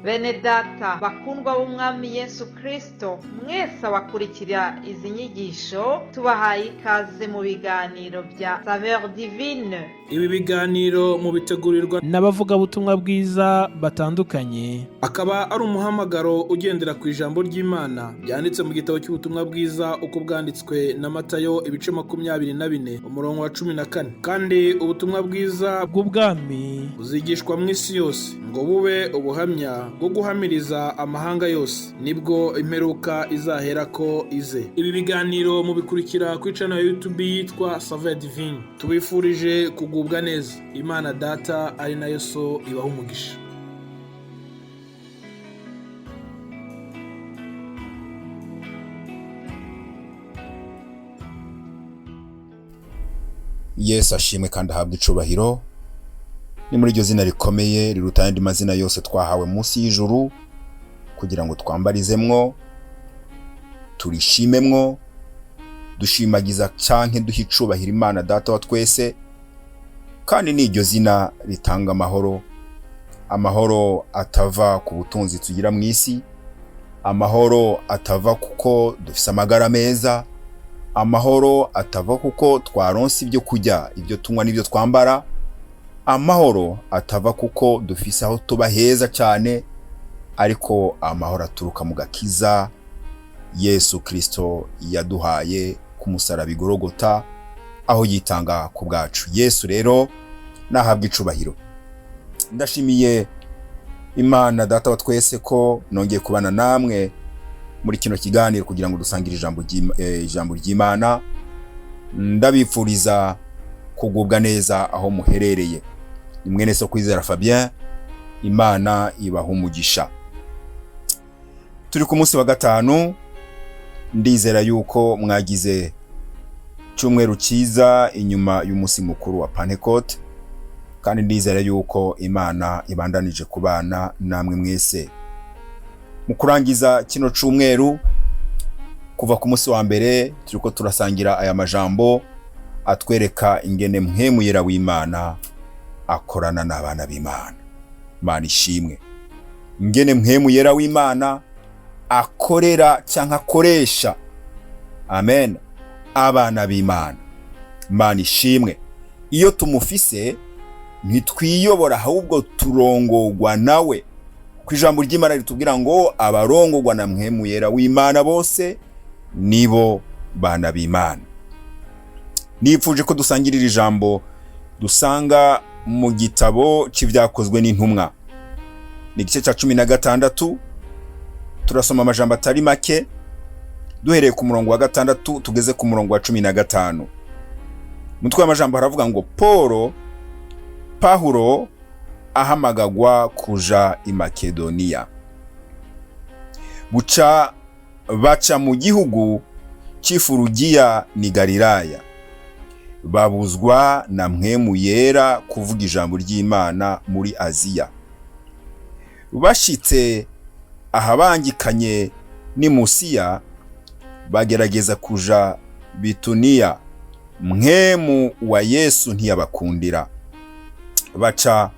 Bene data bakundwa b'Umwami Yesu Kristo, mwese abakurikira izi nyigisho, tubahaye ikaze mu biganiro bya Saveur Divine. Ibi biganiro mubitegurirwa n'abavugabutumwa bwiza batandukanye. Akaba ari umuhamagaro ugendera ku ijambo ry'Imana ryanditse mu gitabo cy'ubutumwa bwiza uko bwanditswe na Matayo, ibice 24, umurongo wa 14. Kandi ubutumwa bwiza bw'ubwami buzigishwa mu isi yose ngo bube ubuhamya bwo guhamiriza amahanga yose, nibwo imperuka izaherako ize. Ibi biganiro mubikurikira kuri channel ya YouTube yitwa Saveur Divine. Tubifurije kugubwa neza. Imana Data ari nayo So ibaha umugisha. Yesu ashimwe kandi ahabwe icubahiro. Ni muri iryo zina rikomeye riruta ayandi mazina yose twahawe munsi y'ijuru, kugira ngo twambarizemwo, turishimemwo, dushimagiza canke duha icubahiro Imana Data wa twese. Kandi ni iryo zina ritanga amahoro, amahoro atava ku butunzi tugira mu isi, amahoro atava kuko dufise amagara meza, amahoro atava kuko twaronse ibyo kurya, ibyo tunywa n'ibyo twambara, amahoro atava kuko dufise aho tuba heza cyane, ariko amahoro aturuka mu gakiza Yesu Kristo yaduhaye ku musaraba i Golgotha, aho yitanga ku bwacu. Yesu rero nahabwa icubahiro. Ndashimiye Imana Data wa twese ko nongeye kubana namwe muri kino kiganiro kugira ngo dusangire ijambo ry'Imana. Ndabifuriza kugubwa neza aho muherereye. Ni mwene so Kwizera Fabien. Imana ibaha umugisha. Turi ku munsi wa gatanu. Ndizera yuko mwagize cyumweru cyiza inyuma y'umunsi mukuru wa Pentecote, kandi ndizera yuko Imana ibandanije kubana namwe mwese. Mu kurangiza kino cyumweru, kuva ku munsi wa mbere turiko turasangira aya majambo atwereka ingene Mpwemu Yera w'Imana akorana n'abana b'Imana. Imana ishimwe. Ingene Mpwemu Yera w'Imana akorera cyangwa akoresha, amen, abana b'Imana. Imana ishimwe. Iyo tumufise ntitwiyobora, ahubwo turongogwa nawe. Ku ijambo ry'Imana ritubwira ngo abarongogwa na Mpwemu Yera w'Imana bose nibo bana b'Imana. Nipfuje ko dusangirira ijambo dusanga mu gitabo c'Ivyakozwe n'Intumwa, ni igice ca 16. Turasoma amajambo atari make duhereye ku murongo wa 6 tugeze ku murongo wa 15. Umutwe w'amajambo haravuga ngo Pawulo ahamagagwa kuja i Makedoniya. Buca baca mu gihugu c'i Furugiya ni Galilaya, babuzwa na Mpwemu Yera kuvuga ijambo ry'Imana muri Aziya. Bashitse ahabangikanye n'i Musiya, bagerageza kuja Bituniya, Mpwemu wa Yesu ntiyabakundira. Baca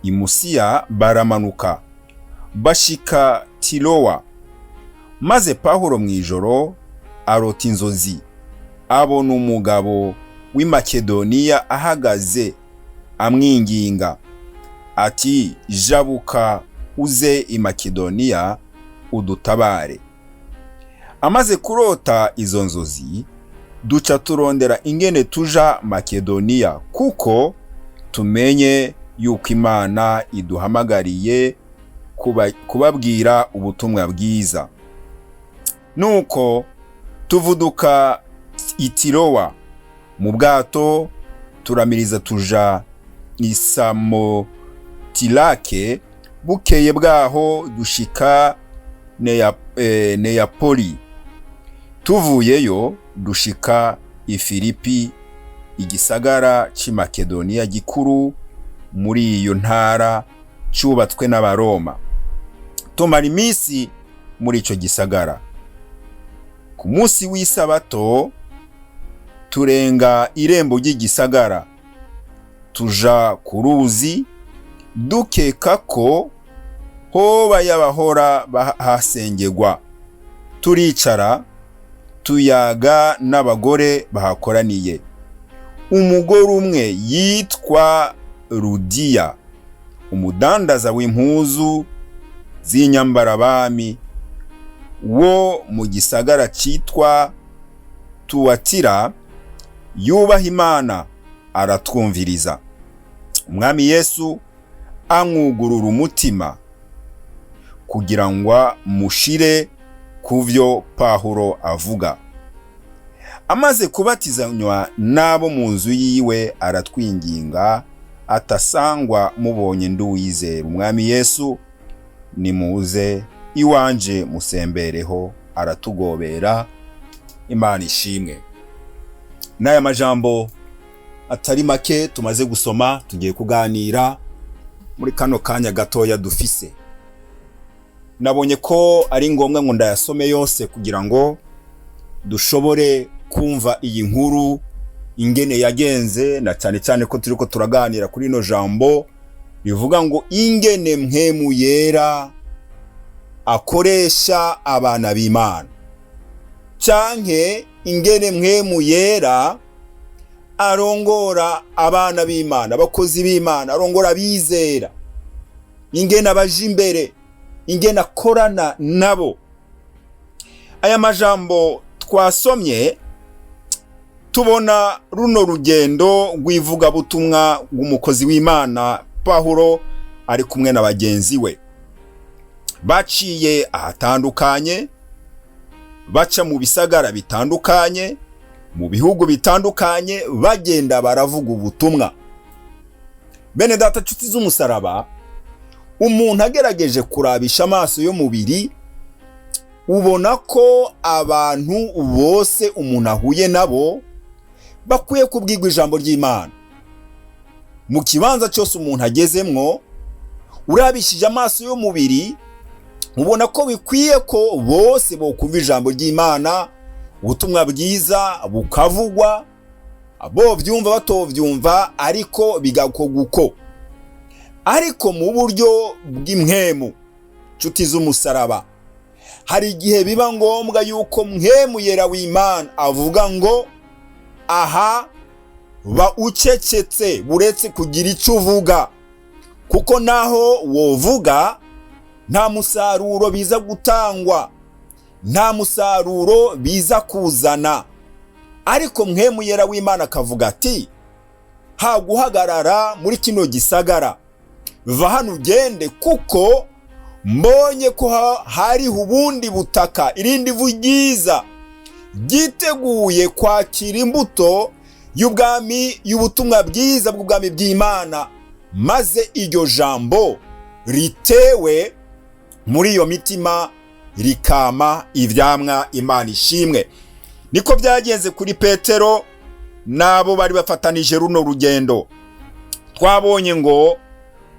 i Musiya baramanuka bashika Tirowa. Maze Pawulo mw'ijoro arota inzozi, abona umugabo w'i Makedoniya ahagaze amwinginga ati: jabuka uze i Makedoniya udutabare. Amaze kurota izo nzozi, duca turondera ingene tuja Makedoniya, kuko tumenye yuko Imana iduhamagariye kubabwira ubutumwa bwiza. Nuko tuvuduka i Tirowa mu bwato, turamiriza tuja i Samotirake, bukeye bwaho dushika Neyapoli. Tuvuyeyo dushika i Filipi, igisagara c'i Makedoniya gikuru muri iyo ntara, cyubatswe n'Abaroma. Tumara iminsi muri ico gisagara. Ku munsi w'isabato turenga irembo ry'igisagara tuja ku ruzi, dukeka ko Hoba y'abahora bahasengerwa. Turicara, tuyaga n'abagore bahakoraniye. Umugore umwe yitwa Rudiya, umudandaza w'impuzu z'inyambarabami wo mu gisagara cyitwa Tuwatira, yubaha Imana, aratwumviriza. Umwami Yesu amwugurura umutima kugira ngo mushire ku byo Pawulo avuga. Amaze kubatizanywa n'abo mu nzu yiwe, aratwinginga atasangwa mubonye nduwizera Umwami Yesu, nimuze iwanje musembereho. Aratugobera. Imana ishimwe. N'aya majambo atari make tumaze gusoma, tugiye kuganira muri kano kanya gatoya dufise. Nabonye ko ari ngombwa ngo ndayasome yose kugira ngo dushobore kumva iyi nkuru ingene yagenze, na cyane cyane ko turiko turaganira kuri ino jambo rivuga ngo ingene Mpwemu Yera akoresha abana b'Imana, canke ingene Mpwemu Yera arongora abana b'Imana, abakozi b'Imana, arongora abizera, ingene abaja imbere, ingene akorana nabo. Aya majambo twasomye, tubona runo rugendo rw'ivugabutumwa rw'umukozi w'Imana Pawulo ari kumwe na bagenzi we. Baciye ahatandukanye, baca mu bisagara bitandukanye, mu bihugu bitandukanye, bagenda baravuga ubutumwa. Bene data, nshuti z'umusaraba, umuntu agerageje kurabisha amaso y'umubiri, ubona ko abantu bose umuntu ahuye nabo bakwiye kubwirwa ijambo ry'Imana. Mu kibanza cyose umuntu agezemwo, urabishije amaso y'umubiri, ubona ko bikwiye ko bose bokumva ijambo ry'Imana, ubutumwa bwiza bukavugwa, bo byumva batobyumva, ariko bigakorwa uko. Ariko mu buryo bw'impwemu, nshuti z'umusaraba, hari igihe biba ngombwa yuko Mpwemu Yera w'Imana avuga ngo aha ba ucecetse, buretse kugira icyo uvuga, kuko naho wovuga nta musaruro biza gutangwa, nta musaruro biza kuzana. Ariko Mpwemu Yera w'Imana akavuga ati haguhagarara muri kino gisagara, va hano ugende, kuko mbonye ko hariho ubundi butaka, irindi vu ryiza ryiteguye kwakira imbuto y'ubwami, y'ubutumwa bwiza bw'ubwami bw'Imana, maze iryo jambo ritewe muri iyo mitima rikama ivyamwa. Imana ishimwe. Niko byagenze kuri Petero n'abo bari bafatanije runo rugendo. Twabonye ngo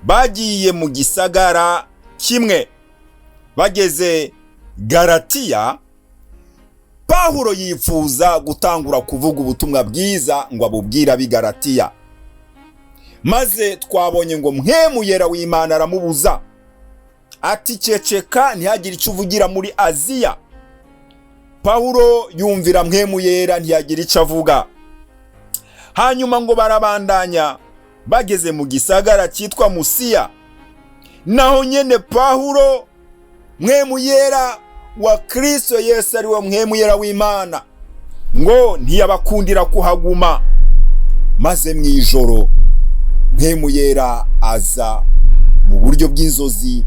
bagiye mu gisagara kimwe, bageze Galatiya, Pawulo yifuza gutangura kuvuga ubutumwa bwiza ngo abubwire ab'i Galatiya. Maze twabonye ngo Mpwemu Yera w'Imana aramubuza ati ceceka, ntihagire icyo uvugira muri Aziya. Pawulo yumvira Mpwemu Yera, ntiyagira icyo avuga. Hanyuma ngo barabandanya, bageze mu gisagara cyitwa Musiya, naho nyene Pawulo, Mpwemu Yera wa Kristo Yesu, ari we Mpwemu Yera w'Imana, ngo ntiyabakundira kuhaguma. Maze mu ijoro Mpwemu Yera aza mu buryo bw'inzozi.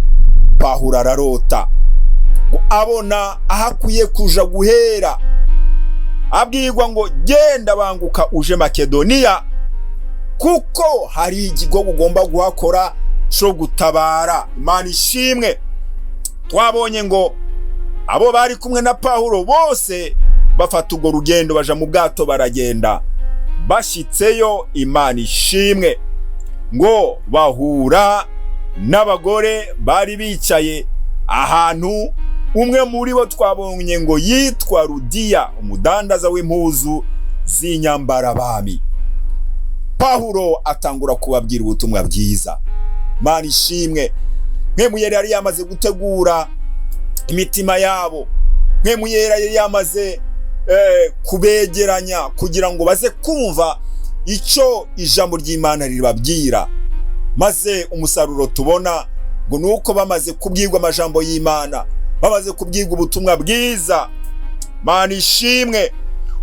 Pawulo ararota ngo abona aho akwiye kuja guhera, abwirwa ngo genda, banguka uje Makedoniya, kuko hari igikorwa ugomba guhakora cyo gutabara. Imana ishimwe. Twabonye ngo abo bari kumwe na Pawulo bose bafata urwo rugendo, baja mu bwato, baragenda. Bashitseyo, Imana ishimwe, ngo bahura n'abagore bari bicaye ahantu. Umwe muri bo twabonye ngo yitwa Rudiya, umudandaza w'impuzu z'inyambarabami. Pawulo atangura kubabwira ubutumwa bwiza. Mana ishimwe. Mpwemu Yera yari yamaze gutegura imitima yabo. Mpwemu Yera yari yamaze kubegeranya kugira ngo baze kumva icyo ijambo ry'Imana ribabwira. Maze umusaruro tubona ngo ni uko bamaze kubwirwa amajambo y'Imana, bamaze kubwirwa ubutumwa bwiza. Mana ishimwe.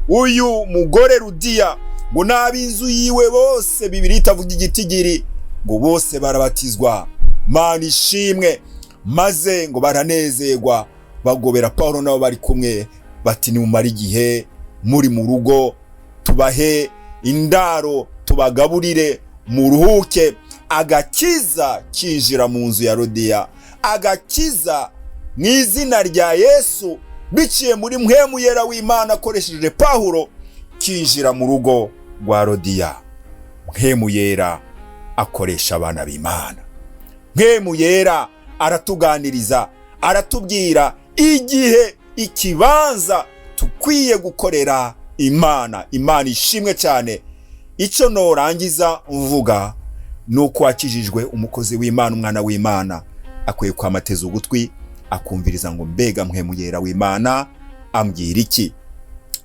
Uyu mugore Rudiya ngo n'ab'inzu yiwe bose, Bibiliya itavuga igitigiri, ngo bose barabatizwa. Mana ishimwe. Maze ngo baranezerwa, bagobera Pawulo nabo bari kumwe, bati: "Nimumare igihe muri mu rugo, tubahe indaro, tubagaburire, muruhuke." Agakiza kinjira mu nzu ya Rudiya, agakiza mu izina rya Yesu biciye muri Mpwemu Yera w'Imana akoresheje Pawulo, kinjira mu rugo rwa Rodiya. Mpwemu Yera akoresha abana b'Imana. Mpwemu Yera aratuganiriza, aratubwira igihe, ikibanza tukwiye gukorera Imana. Imana ishimwe cyane. Icyo norangiza mvuga ni uko wakijijwe, umukozi w'Imana, umwana w'Imana akwiye kwamateza ugutwi, akumviriza ngo: "Mbega Mpwemu Yera w'Imana ambwira iki?"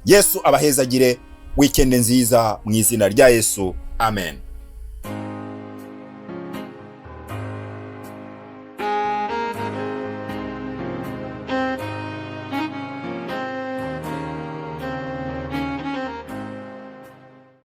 Yesu abahezagire. Weekend nziza mu izina rya Yesu, amen.